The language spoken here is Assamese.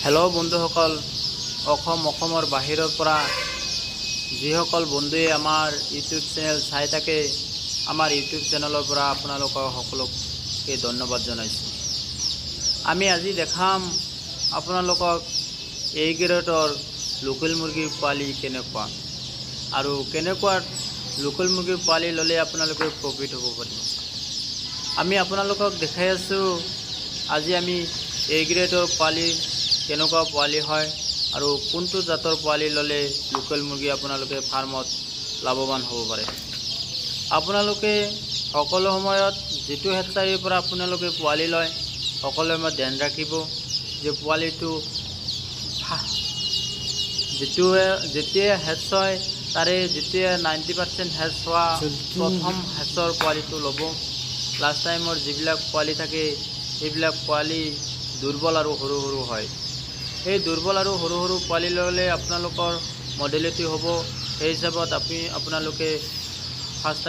হেল্ল' বন্ধুসকল, অসম, অসমৰ বাহিৰৰ পৰা যিসকল বন্ধুৱে আমাৰ ইউটিউব চেনেল চাই থাকে, আমাৰ ইউটিউব চেনেলৰ পৰা আপোনালোকক সকলোকে ধন্যবাদ জনাইছোঁ। আমি আজি দেখাম আপোনালোকক এই গ্ৰেডৰ লোকেল মুৰ্গীৰ পোৱালি কেনেকুৱা আৰু কেনেকুৱা লোকেল মুৰ্গীৰ পোৱালি ল'লে আপোনালোকে প্ৰফিট হ'ব পাৰিব। আমি আপোনালোকক দেখাই আছোঁ আজি আমি এই গ্ৰেডৰ পোৱালি কেনেকুৱা পোৱালি হয় আৰু কোনটো জাতৰ পোৱালি ল'লে লোকেল মুৰ্গী আপোনালোকে ফাৰ্মত লাভৱান হ'ব পাৰে। আপোনালোকে সকলো সময়ত যিটো হেচাৰীৰ পৰা আপোনালোকে পোৱালি লয়, সকলো সময়ত ধ্যান ৰাখিব যে পোৱালিটো যিটোৱে যেতিয়া হেচ হয়, তাৰে যেতিয়া 90% হেচ হোৱা প্ৰথম হেচৰ পোৱালিটো ল'ব। লাষ্ট টাইমৰ যিবিলাক পোৱালি থাকে, সেইবিলাক পোৱালি দুৰ্বল আৰু সৰু সৰু হয়। সেই দুৰ্বল আৰু সৰু সৰু পোৱালি ল'লে আপোনালোকৰ মৰ্টেলিটি হ'ব। সেই হিচাপত আপোনালোকে ফাৰ্ষ্ট